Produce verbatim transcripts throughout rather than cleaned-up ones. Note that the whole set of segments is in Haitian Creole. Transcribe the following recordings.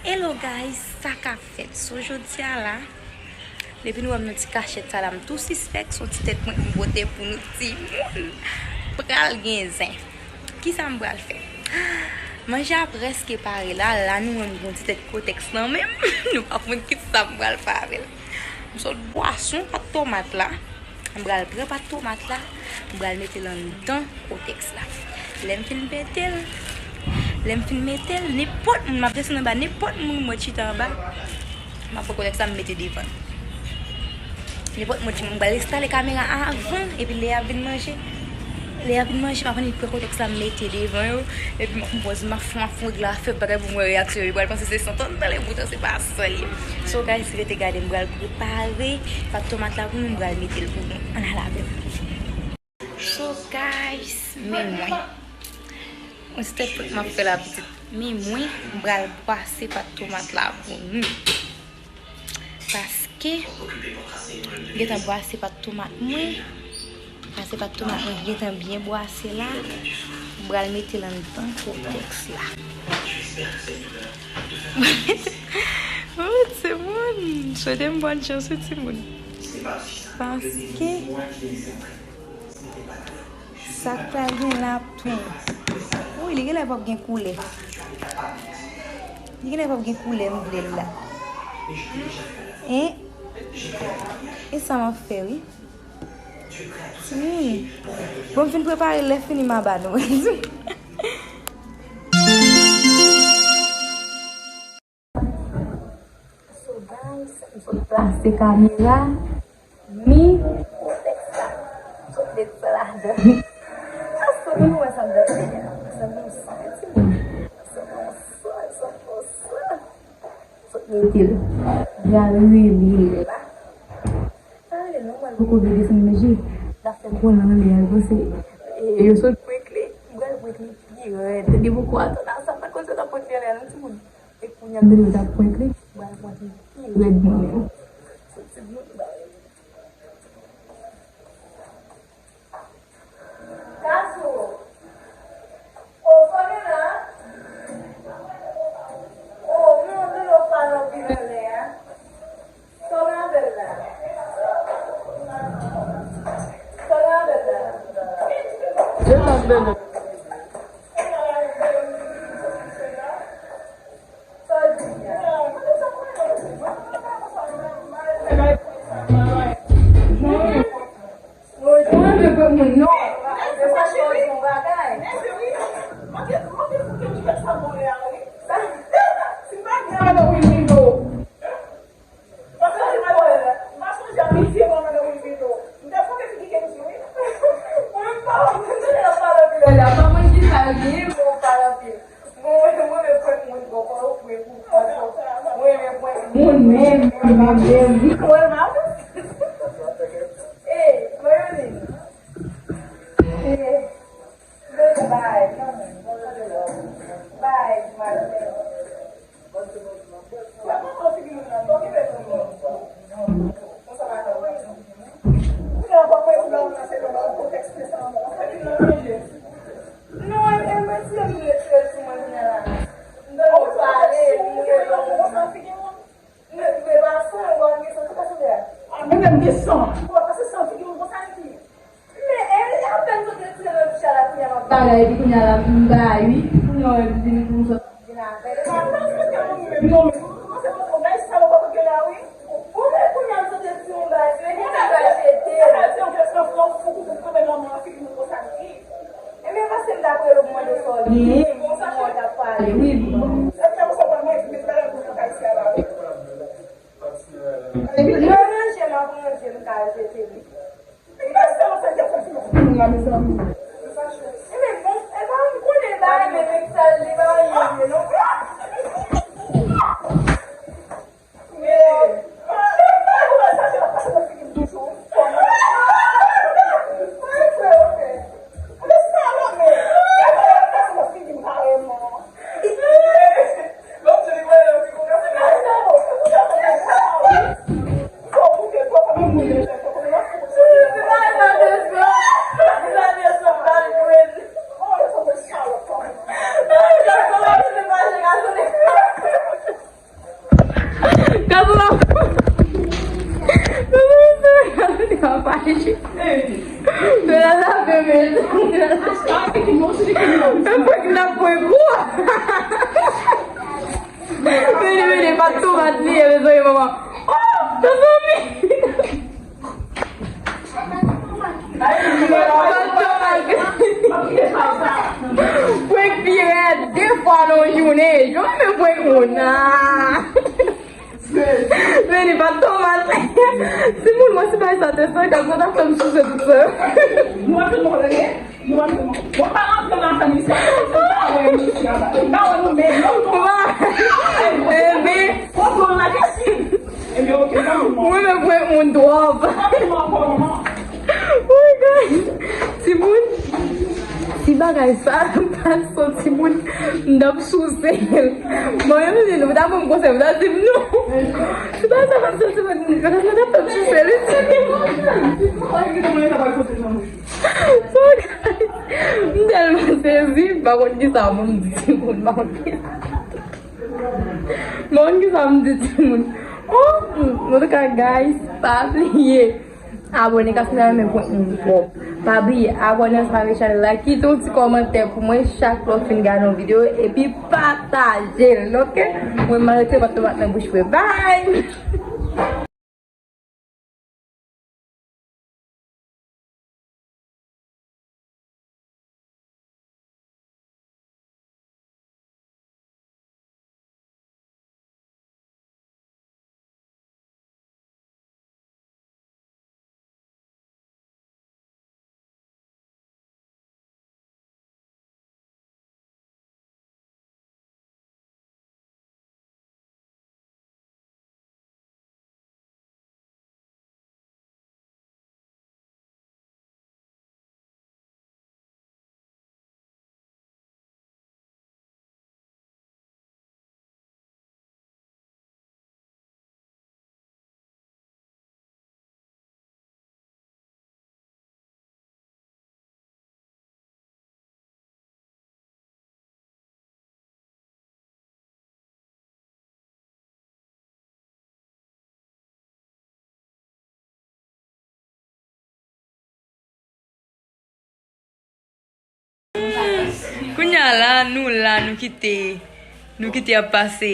Hello guys, sa k ap fèt? So jodi a la, depi nou wè m nan ti kachèt sa la, m tou sispèk se yon ti tèt pwent m pote pou nou timoun. Pral gen zen. Kisa m pral fè? Manje a prèske pare la, la nou wè m gen yon ti tèt kotèks nan men m. Nou pa konn kisa m pral fè avè l. M sot bwè yon pat tomat la. M pral pran pat tomat la, m pral mete l anndan kotèks la. Lè m fin mete l, lè m fin mete l, nenpòt moun, m ap desann anba, nenpòt moun m wè chita anba, m ap pran kotèks la, m mete devan. Nenpòt moun, m pral enstale kamera a avan, epi lè y ap vin manje, lè y ap vin manje, m ap annik pran kotèks la, m mete devan yo, epi m ap pran pòz, m ap fè, m ap fè yon règ la, fè bagay pou m wè reyaksyon yo, yo pral panse se sant anndan li, poutan se pa san l ye. So guys, rete gade, m pral prepare pat tomat la pou nou, m pral mete l pou nou. Ann al avè m. So guys, men mwen. Yon ti tèt pwent m ap fè la pitit. Men mwen, m pral bwase pat tomat la pou nou. Paske, m gentan bwase pat tomat mwen. Pase pat tomat mwen gentan byen bwase la. M pral mete l anndan kotèks la. Oh, timoun! Swete m bòn chans, wi, timoun. Paske, sa k pral gen la ap tou. Wi, li genlè p ap gen koulè. Li genlè p ap gen koulè m vle l la. Hein? E sa m ap fè, wi. Timoun. Bon, m fin prepare l, lè fini m a ba nou. So, guys, m sot plase kamera. Mi, kontèks la. M sot met sa ladan. Sa nou wè sa m dòmi a. Sa nou santi. Sa nou santi. Sa nou santi. Sot mete l. Pral rele la. Sa rele non, mwen poko vle desann manje. L ap fè kòl anlè a, l panse, e, yo sot prank li. M pral prank li pi rèd. Depi poko atann a sa, m pa t konn si yo t ap prank li anlè a non, timoun. E kounye a m tande yo t ap prank li. M pral prank li pi rèd mwen menm. Sot timoun, ba. Kazou. O, Fòmina. O, non, non, non, pa nan pi nan lè a. Sòl avè l la. Sòl avè l la. Je t'en prie. Moun, men, men, men, men. Hey, Marilyn. Hey. Bye. Bye, Marilyn. Non, e, e, mwen, si yo vin retire l sou mwen kounye a la. M tande w pale, m rele w. Mwen, mwen pa san, mwen gen san, sa ka sanble a? A, mwen menm gen san. Bon, paske san figi m konsa, li di. Men, e, li apèn sot retire nan douch la, kounye a m ap bagay, epi kounye a la, m bay, wi. Kounye a, w vin pou m sot. Vin avè l. E pa, pa sot ke moun menm, non, men. Mwen se mwen, mwen bay sa, mwen pa konn gen la, wi. Ou, men kounye a, m sot retire yon bagay, men gen sa pral jete. Sa di yon gras nan flan fou, pou kanpe nan mwen, figi m konsa, li di. Ebyen, pase m t ap rele w pou mande sa w genyen, mwen t ap pale, wi. Mwen ranje, m ap ranje, m ka jete li. Ebyen, bon, e pa m konnen bagay, men nèg sa, li pa anyen vre, non. Mwen la lave men. Mwen pran k nan pran kou. Vini, vini, pa tomat li ye, mezanmi, manman. Oh, mezanmi. Pa tomat. Prank pi rèd, de fwa nan yon jounen. Jodi menm prank moun. Ah. Vini, pa tomat. Timoun, mwen se bagay sa te san, kal konn ap fè m souse tout sa. Nou ap fè mwen rele. Nou ap fè mwen. Mwen pa rantre nan fanmi sa. Mwen pa wè mesye anba. Mwen pa wè nou menm. Mwen pa. Enben. Kontrol la kesi. Enben, oke, pa mwen. Mwen menm, mwen moun twòp. Pa mwen ankò, manman. Oh my God. Timoun, si bagay sa pa soti moun, m t ap souse l. Bon, yo vini, nou ta ban m konsèy, m ta di m non. Si bagay sa pa soti moun, bagay sa t ap fè m souse l. M tèlman sezi, m pa konn kisa pou m di timoun, m pa konn kisa. M pa konn kisa pou m di timoun. Oh, antouka, guys, pa bliye. Abòne, kase nan men pwen moun twòp. Pa bliye, abòne ansanm avèk chanèl la. Kite yon ti kòmantè pou mwen chak lè w fin gade yon videyo. Epi pataje l, oke? Mwen, m al retire pòt tomat nan bouch mwen. Bye! Kounye a la, nou la, nou kite, nou kite ap pase,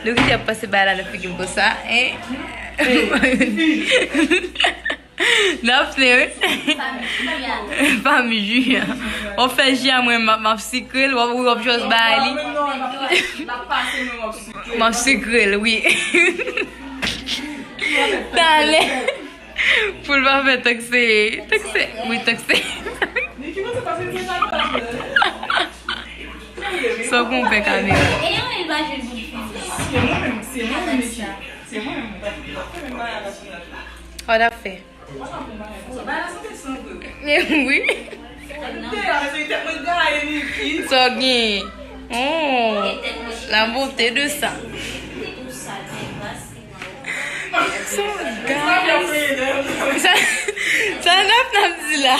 nou kite ap pase bagay la nan figi m konsa, hein? Daphné, wi. Fanmi Ju a. Ou fè ji a mwen, m ap, m ap sikre l, w ap, w ap just bay li. M ap sikre l, wi. Talè. Pou l pa fè tank se, tank se, wi, tank se. Sa w konn fè kamera. Sa w t ap fè? Wi. Sa w gen? Oh, la beauté de ça. So, guys. Sa, sa n ap, n ap di la.